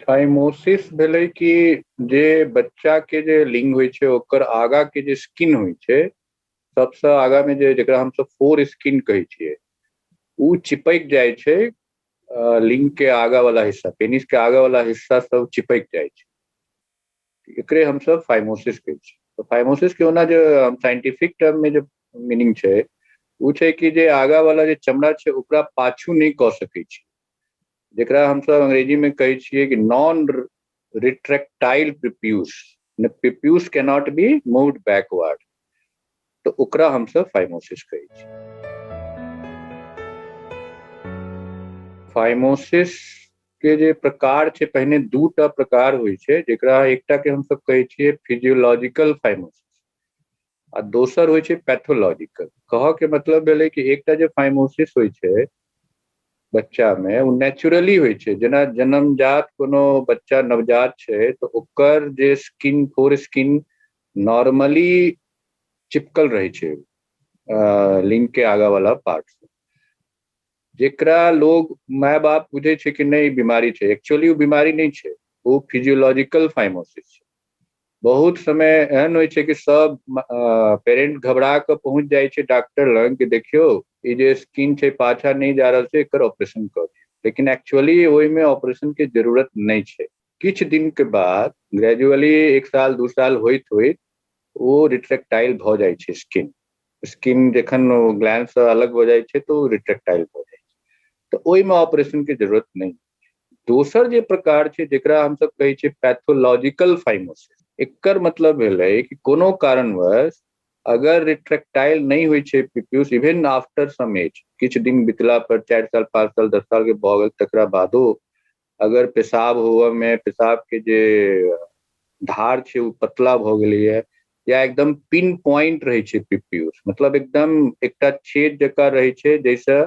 Phimosis भेलै कि जे बच्चा के जे लिंग होइ छै ओकर आगा के जे स्किन होइ छै, सबसँ आगा में जे जकरा हमसब फोर स्किन कहै छियै, उ चिपकि जाइ छै लिंग के आगा वाला हिस्सा, पेनिस के आगा वाला हिस्सा सब चिपकि जाइ छै। एकरे हमसब फाइमोसिस कहै छियै। तऽ फाइमोसिस के ओना जे साइंटिफिक टर्म में जे मीनिंग छै ओ छै कि जे आगा वाला जे चमड़ा छै ओकरा पाछू नहि कऽ सकै छी, जकरा हमसब अंग्रेजी में कहै छियै कि non retractile prepuce, prepuce cannot be moved backward, तऽ ओकरा हमसब फाइमोसिस कहै छी। फाइमोसिस के जे प्रकार छै, पहिने दूटा प्रकार होइ छै, जकरा एकटा के हमसब कहै छियै फिजियोलॉजिकल फाइमोसिस आ दोसर होइ छै पैथोलॉजिकल। कहऽ के मतलब भेलै कि एकटा जे फाइमोसिस होइ छै बच्चा में, ओ नेचुरली होइ छै। जेना जन्मजात कोनो बच्चा नवजात छै तऽ ओकर जे स्किन, फोर स्किन नॉर्मली चिपकल रहै छै लिंग के आगा वाला पार्ट से, जेकरा लोग माय बाप बुझै छै कि नहि बीमारी छै, एक्चुअली ओ बीमारी नहि छै, ओ फिजियोलॉजिकल फाइमोसिस छै। बहुत समय एहन होइ छै कि सब पेरेंट घबरा कऽ पहुँच जाइ छै डॉक्टर लग कि देखियौ ई जे स्किन छै पाछा नहि जा रहल छै, एकर ऑपरेशन कऽ दियौ। लेकिन एक्चुअली ओहिमे ऑपरेशन के जरूरत नहि छै। किछु दिन के बाद ग्रेजुअली 1 साल 2 साल होइत होइत ओ रिट्रैक्टाइल भऽ जाइ छै। स्किन जखन ग्लैंड से अलग भऽ जाइ छै तऽ ओ रिट्रैक्टाइल भऽ जाइ छै, तऽ ओहिमे ऑपरेशन के जरूरत नहि। दोसर जे प्रकार छै जकरा हमसब कहै छियै पैथोलॉजिकल फाइमोसिस, एकर मतलब भेलै कि कोनो कारणवश अगर रिट्रैक्टाइल नहि होइ छै prepuce even after some age, किछु दिन बितला पर 4 साल 5 साल 10 साल के भऽ गेल तकरा बादो अगर पेशाब होबऽ में पेशाब के जे धार छै ओ पतला भऽ गेलैया या एकदम पिन पॉइंट रहै छै प्रीप्यूस, मतलब एकदम एकटा छेद जकाँ रहै छै जाहिसँ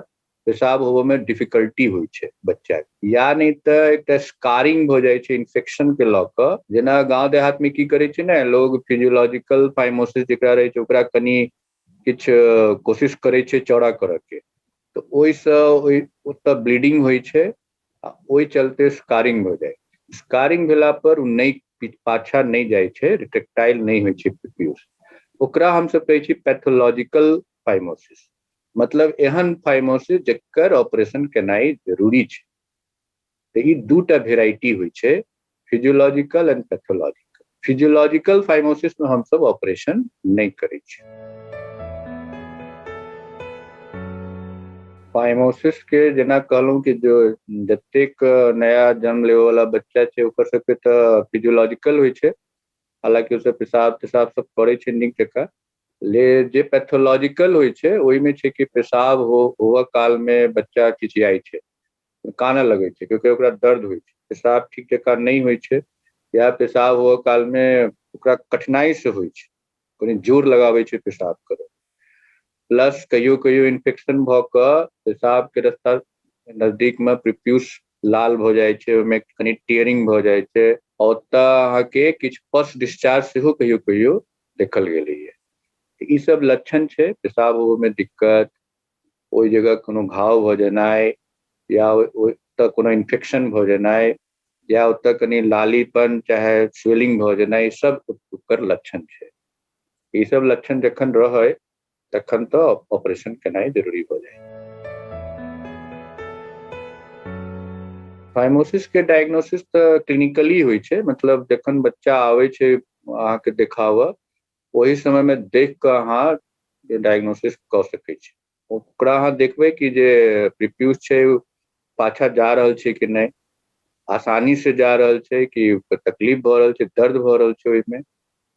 पेशाब होबऽ में डिफिकल्टी होइ छै बच्चा के, या नहि तऽ एकटा स्कारिंग भऽ जाइ छै इन्फेक्शन के लऽ कऽ। जेना गाँव देहात में की करै छै ने लोग, फिजियोलॉजिकल फाइमोसिस जकरा रहै छै ओकरा कनि किछु कोशिश करै छै चौड़ा करऽ के, तऽ ओहिसँ ओतऽ ब्लीडिंग होइ छै आ ओहि चलते स्कारिंग भऽ जाइ छै। स्कारिंग भेला पर ओ नहि पाछा नहि जाइ छै, रिट्रैक्टाइल नहि होइ छै प्रीप्यूस, ओकरा हमसब कहै छी पैथोलॉजिकल फाइमोसिस, मतलब एहन फाइमोसिस जकर ऑपरेशन केनाइ जरूरी छै। तऽ ई दूटा भेराइटी होइ छै, physiological and pathological. Physiological phimosis में हमसब ऑपरेशन नहि करै छी। फाइमोसिस के जेना कहलहुँ कि जो जतेक नया जन्म लेबऽ वाला बच्चा छै ओकर सबके तऽ फिजियोलॉजिकल होइ छै, हालांकि ओ सब पेशाब तेशाब सब करै छै नीक जकाँ। ले जे पैथोलॉजिकल होइ छै ओहिमे छै कि पेशाब होअ काल में बच्चा चिचियाइ छै, कानऽ लगै छै, क्योंकि ओकरा दर्द होइ छै, पेशाब ठीक जकाँ नहि होइ छै या पेशाब होअ काल में ओकरा कठिनाई से होइ छै, कनि जोर लगाबै छै पेशाब करऽ। प्लस कहियो कहियो इन्फेक्शन भऽ कऽ पेशाब के रास्ता नजदीक में प्रीप्यूस लाल भऽ जाइ छै, ओहिमे कनि टियरिंग भऽ जाइ छै, ओतऽ अहाँके किछु पस डिस्चार्ज सेहो कहियो कहियो देखल गेलैया। ई सब लक्षण छै, पेशाब होबऽ में दिक्कत, ओहि जगह कोनो घाव भऽ जेनाइ या ओतऽ कोनो इन्फेक्शन भऽ जेनाइ या ओतऽ कनि लालीपन चाहे स्वेलिंग भऽ जेनाइ, ई सब ओकर लक्षण छै। ई सब लक्षण जखन रहै तखन तऽ ऑपरेशन केनाइ जरूरी भऽ जाइ। फाइमोसिस के डायग्नोसिस तऽ क्लिनिकली होइ छै, मतलब जखन बच्चा आबै छै अहाँके देखाबऽ ओहि समय में देख कऽ अहाँ डायग्नोसिस कऽ सकै छी। ओकरा अहाँ देखबै कि जे प्रीप्यूस छै पाछा जा रहल छै कि नहि, आसानी से जा रहल छै कि तकलीफ भऽ रहल छै, दर्द भऽ रहल छै, ओहिमे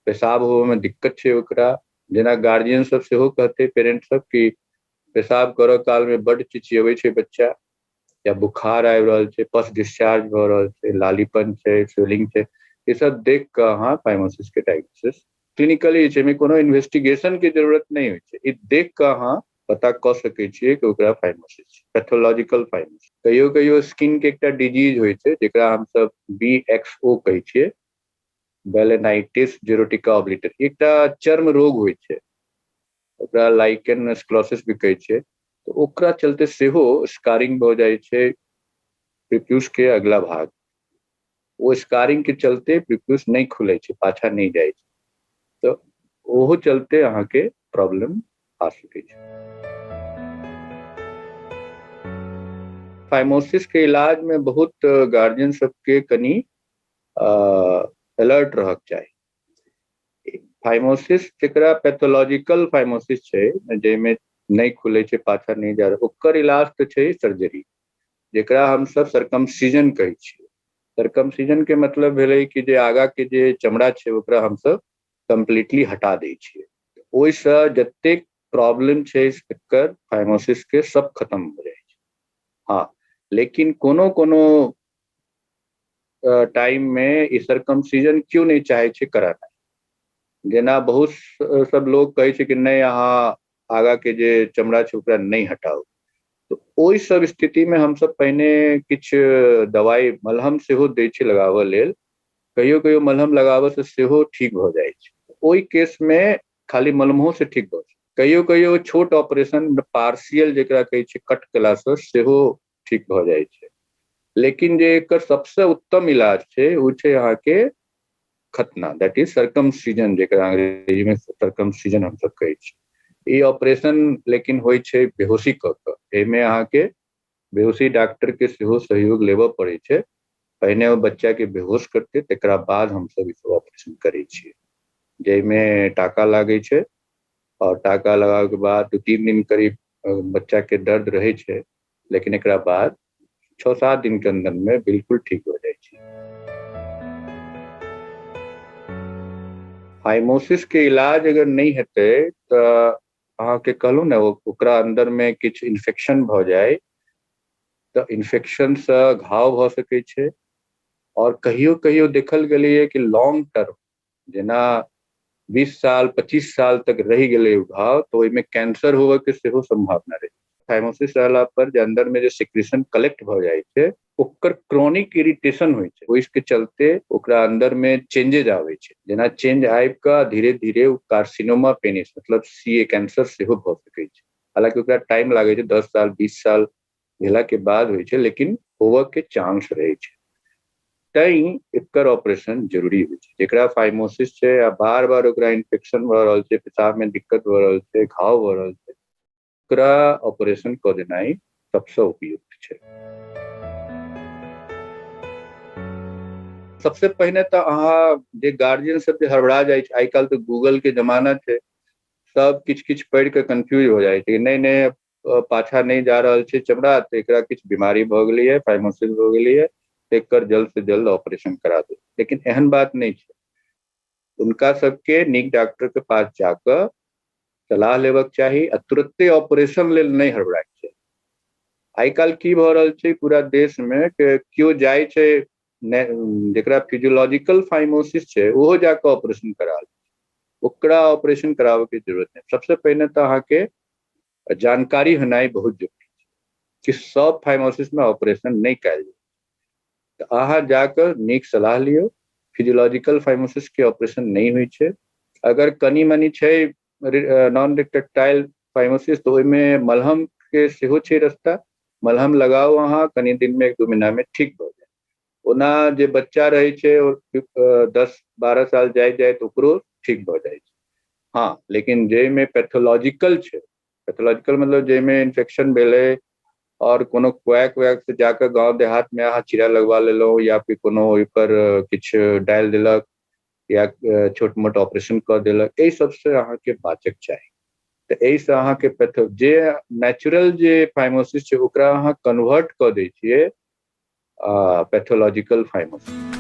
पेशाब होबऽ में दिक्कत छै ओकरा। जेना गार्जियन सब सेहो कहतै, पेरेंट सब, कि पेशाब करऽ काल में बड्ड चिचियबै छै बच्चा, या बुखार आबि रहल छै, पस डिस्चार्ज भऽ रहल छै, लालीपन छै, स्वेलिंग छै, ई सब देख कऽ अहाँ फाइमोसिस के डायग्नोसिस क्लिनिकली छै, एहिमे कोनो इन्वेस्टिगेशन के जरूरत नहि होइ छै, ई देख कऽ अहाँ पता कऽ सकै छियै कि ओकरा फाइमोसिस छै, पैथोलॉजिकल फाइमोसिस। कहियो कहियो स्किन के एकटा डिजीज होइ छै जकरा हमसब बी एक्स ओ कहै छियै, बैलेनाइटिस जेरोटिका ऑब्लिटर, एकटा चर्म रोग होइ छै, ओकरा लाइकेन स्क्लोसिस भी कहै छियै, तऽ ओकरा चलते सेहो स्कारिंग भऽ जाइ छै प्रीप्यूस के अगला भाग। ओ स्कारिंग के चलते प्रीप्यूस नहि खुलै छै, पाछा नहि जाइ छै, तऽ ओहो चलते अहाँके प्रॉब्लम आ सकै छै। फाइमोसिस के इलाज में बहुत गार्जियन सबके कनि अलर्ट रहक चाही। फाइमोसिस जकरा पैथोलॉजिकल फाइमोसिस छै, जाहिमे नहि खुलै छै, पाछा नहि जा रहल, ओकर इलाज तऽ छै सर्जरी, जकरा हमसब सरकमसीजन कहै छियै। सरकमसीजन के मतलब भेलै कि जे आगा के जे चमड़ा छै ओकरा हमसब कम्प्लीटली हटा दै छियै। ओहिसँ जतेक प्रॉब्लम छै एकर फाइमोसिस के सब खत्म हो जाइ छै। हँ, लेकिन कोनो कोनो टाइम मे ई सरकमसीजन क्यों नहि चाहे छै कराना, जेना बहुत सब लोग कहै छै कि नहि अहाँ आगा के जे चमड़ा छै ओकरा नहि हटाउ, तऽ ओहि सब स्थिति मे हमसब पहिने किछु दवाइ मलहम सेहो दै छै लगाबऽ लेल, कहियो कहियो मलहम लगाबऽ से सेहो ठीक भऽ जाइ छै। ओहि केस मे खाली मलहमो से ठीक भऽ जाइ छै। कहियो कहियो छोट ऑपरेशन पार्शियल जकरा कहै छै कट केलासँ सेहो ठीक भऽ जाइ छै। लेकिन जे एकर सबसँ उत्तम इलाज छै ओ छै अहाँके खतना, that is circumcision, जकरा अंग्रेजी मे सरकमसीजन हमसब कहै छी। ई ऑपरेशन लेकिन होइ छै बेहोशी कऽ कऽ, एहिमे अहाँके बेहोशी डॉक्टर के सेहो सहयोग लेबऽ पड़ै छै। पहिने ओ बच्चा के बेहोश करतै, तकरा बाद हमसब ई सब ऑपरेशन करै छियै, जाहिमे टाका लागै छै और टाका लगाबे के बाद 2-3 दिन करीब बच्चा के दर्द रहै छै, लेकिन एकरा बाद 6-7 दिन के अंदर में बिल्कुल ठीक हो जाइ छै। फाइमोसिस के इलाज अगर नहि हेतै तऽ अहाँके कहलहुँ ने ओकरा अंदर में किछु इन्फेक्शन भऽ जाय तऽ इन्फेक्शन से घाव भऽ सकै छै। और कहियो कहियो देखल गेलैए कि लॉन्ग टर्म जेना 20 साल 25 साल तक रहि गेलै ओ घाव, तऽ ओहिमे कैंसर होबऽ के सेहो संभावना रहै। फाइमोसिस रहला पर जे अंदर में जे सिक्रीशन कलेक्ट भऽ जाइ छै ओकर क्रोनिक इरिटेशन होइ छै, ओहिके चलते ओकरा अंदर में चेंजेज आबै छै। जेना चेंज आबि कऽ धीरे धीरे ओ कार्सिनोमा पेनिस मतलब सी ए कैंसर सेहो भऽ सकै छै। हालांकि ओकरा टाइम लागै छै, 10 साल 20 साल भेला के बाद होइ छै, लेकिन होबऽ के चांस रहै छै। तैं एकर ऑपरेशन जरूरी होइ छै। जेकरा फाइमोसिस छै आ बार बार ओकरा इन्फेक्शन भऽ रहल छै, पेशाब में दिक्कत भऽ रहल छै, घाव भऽ रहल छै, ओकरा ऑपरेशन कऽ देनाइ सबसँ उपयुक्त छै। सबसे पहिने तऽ अहाँ जे गार्जियन सब जे हड़बड़ा जाइ छै, आइ काल्हि तऽ गूगल के जमाना छै, सब किछु किछु पढ़ि कऽ कन्फ्यूज हो जाइ छै, नहि नहि पाछा नहि जा रहल छै चमड़ा, तऽ एकरा किछु बीमारी भऽ गेलैए, फाइमोसिस भऽ गेलैए, एकर जल्द से जल्द ऑपरेशन करा दू। लेकिन एहन बात नहि छै। हुनका सबके नीक डॉक्टर के पास जाकऽ सलाह लेबक चाही आ तुरते ऑपरेशन लेल नहि हड़बड़ायके चाही। आइ काल्हि की भऽ रहल छै पूरा देश मे कि केओ जाइ छै, जकरा फिजियोलॉजिकल फाइमोसिस छै ओहो जाकऽ ऑपरेशन करा लै छै, ओकरा ऑपरेशन कराबऽके जरूरत नहि। सबसँ पहिने तऽ अहाँके जानकारी होनाइ बहुत जरूरी छै कि सब फाइमोसिस में ऑपरेशन नहि कयल जाय। तऽ अहाँ जाकऽ नीक सलाह लियौ। फिजियोलॉजिकल फाइमोसिस के ऑपरेशन नहि होइ छै। अगर कनि मनि छै नॉन रिट्रेक्टाइल फाइमोसिस तऽ ओहिमे मलहम के सेहो छै रस्ता, मलहम लगाउ अहाँ, कनि दिन में 1-2 महीना में ठीक भऽ जायत। ओना जे बच्चा रहै छै 10-12 साल जाइत जाइत ओकरो ठीक भऽ जाइ छै। हँ, लेकिन जाहिमे पैथोलॉजिकल छै, पैथोलॉजिकल मतलब जाहिमे इन्फेक्शन भेलै और कोनो क्वैक वैक से जाकऽ गाँव देहात में अहाँ चीरा लगवा लेलहुँ या फिर कोनो ओहिपर किछु डालि देलक या छोट मोट ऑपरेशन कऽ देलक, एहि सबसँ अहाँके बाँचक चाही। तऽ एहिसँ अहाँके जे नेचुरल जे फाइमोसिस छै ओकरा अहाँ कन्वर्ट कऽ दै छियै पैथोलॉजिकल फाइमोसिस।